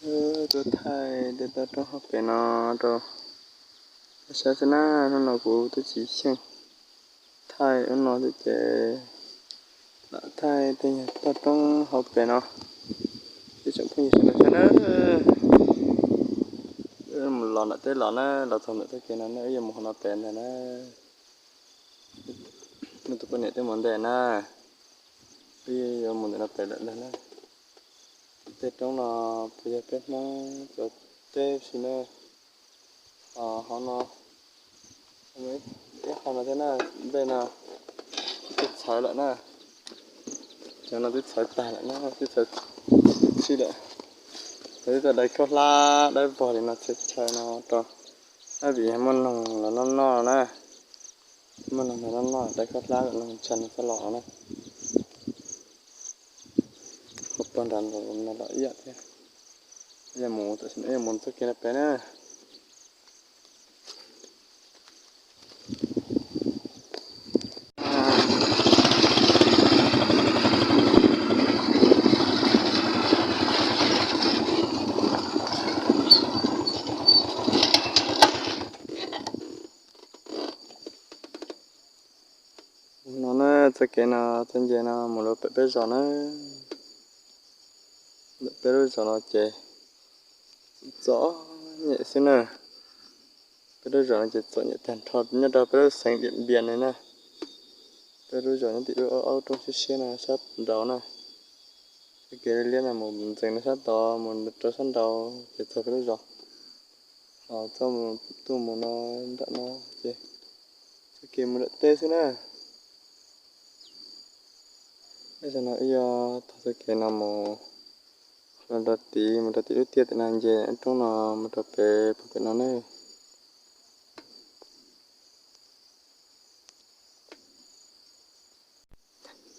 Tuaj thaij tej toj roob hauv pes no rau peb saib xwb na. Hnub no kuv twb tsis xyeej thaij ub no thiab ces lam thaij tej toj roob hauv pes no. Ib tsoom phooj ywg sawv daws saib na, mus los nram teb los na, los txog ntawm txoj kev no na, wb yuav mus hauv no pem ntag na. Muaj tus poj niam twb mus ntej na, wb yuav mus ntawm no pem lawm ntag na. Tej roob no puas yog peb Hmoob cov teb si na. Hov no, ib qho no thiab na, nplej no twb txhawv lawm na. Cov no twb txhawv tag lawm na, twb txhawv txhij lawm. Twb tau dai khaub hlab dawb vog li no txhawv txhawv no rau, vim yog muaj noog los noj noj na. Muaj noog los noj noj dai khaub hlab los noog tshaj no txhob los na. Qhov pog nrad no los ib yam thiab. Yog mus tam sim no yog mus txoj kev no pem na. No na, txoj kev no txoj nce no mus rau pem peb zos na. Ntawm peb lub zos no ces txom nyem xwb na. Peb lub zos no ces txom nyem tag nrho nyob rau peb lub xeev Diam Npias no na. Peb lub zos nyob tim lub ob lub roob siab siab no sab nraud na. Txoj kev liab liab no mus ntxeev no sab tod mus rau sab nraud ces txog peb lub zos. Ho txoj mus tuaj mus no nram no ces txoj kev mus nram teb xwb na. Ib zaug no wb yuav taug txoj kev no mus rau tid, mus rau tim lub tiaj tim no nce roob no mus rau pem pem no ne.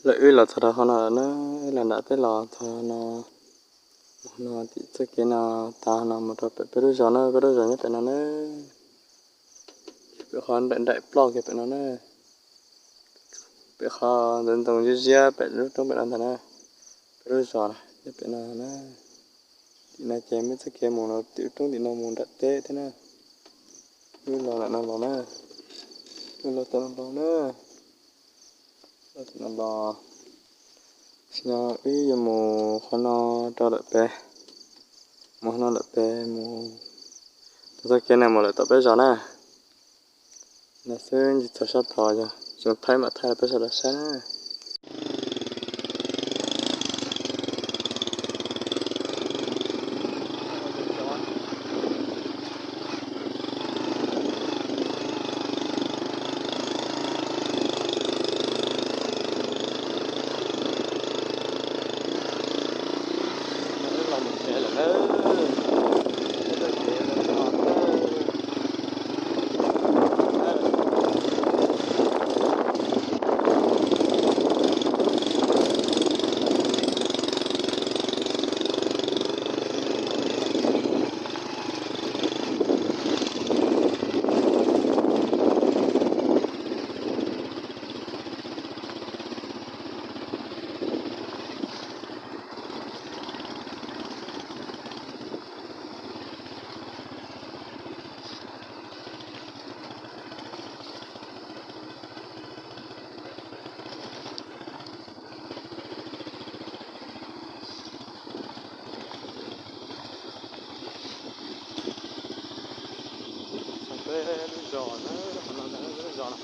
Lawv wb los txog rau hauv no lawm na, wb los nram teb los txog no, mus no tim txoj kev no tas no mus rau pem peb lub zos na, peb lub zos nyob pem no na. Pem qhov nraim nraim ploj kiag pem no na. Pem qhov ntxoov ntxoo ziab ziab pem lub roob pem no ntag na. Peb lub zos nyob pem no na. Tim no ces muaj txoj kev mus no tim lub roob tim no mus nram teb thiab na. Wb los nram no los na. Wb los tom no los na. Los tom no los. Tam sim no wb yuav mus qhov no rau lawm pem. Mus qhov no lawm pem mus. Txoj kev no mus lawm tom peb zos na. No xwb ntsis txog sab tod yog tsoom thaij mam thaij rau peb sawv daws saib na. Peb lub zos na, qhov no ntag peb lub zos no.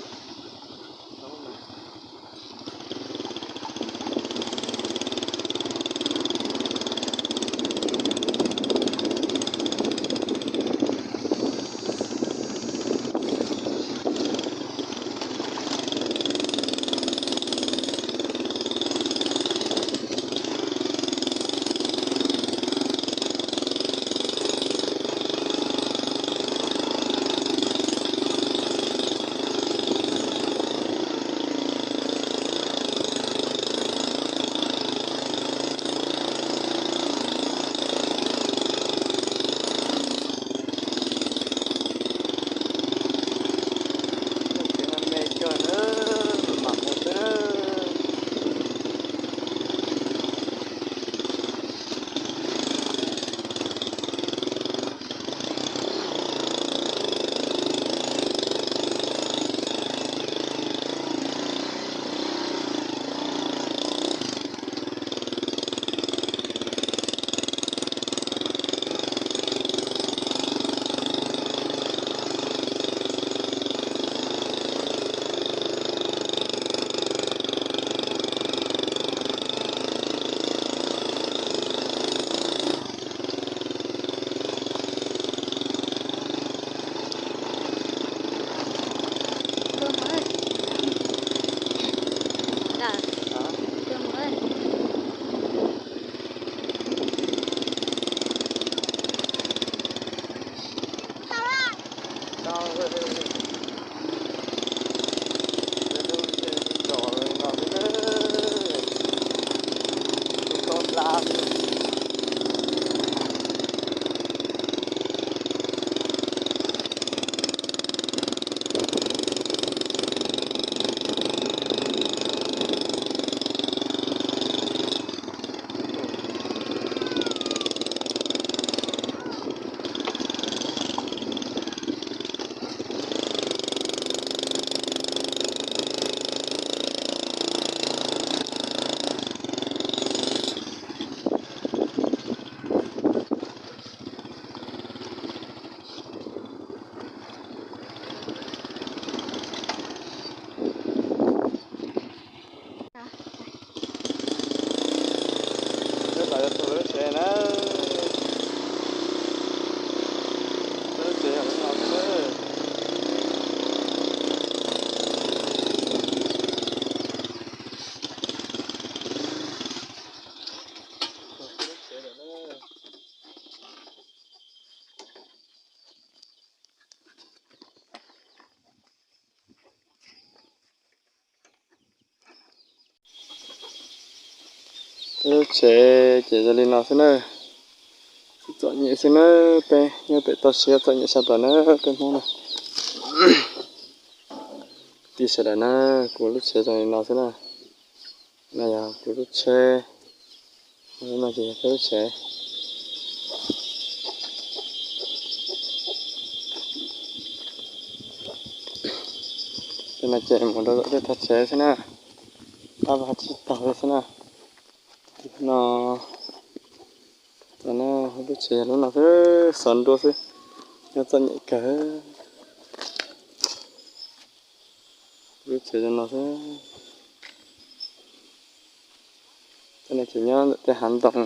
Lub tsev na, lub tsev yog lub no xwb na. Peb lub tsev ces zoo li no xwb na. Txom nyem xwb na, peb nyob pem toj siab txom nyem sab plaws na peb Hmoob na. Kwv tij sawv daws na, kuv lub tsev zoo li no xwb na. No yog kuv lub tsev, no ces yog peb lub tsev. Tej no ces mus rau tom tej tog tsev xwb na, tab vaj tsib taug li xwb na. No, no, lub tsev yog lub no xwb, xov nruab xwb, nyob txom nyem kawg. Lub tsev zoo no xwb. Tej no ces nyob ntawm tej hav ntoo na.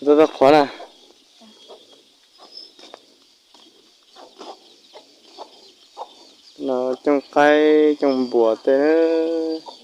Toj toj qhuav na. No cooj qaib cooj npuas tej.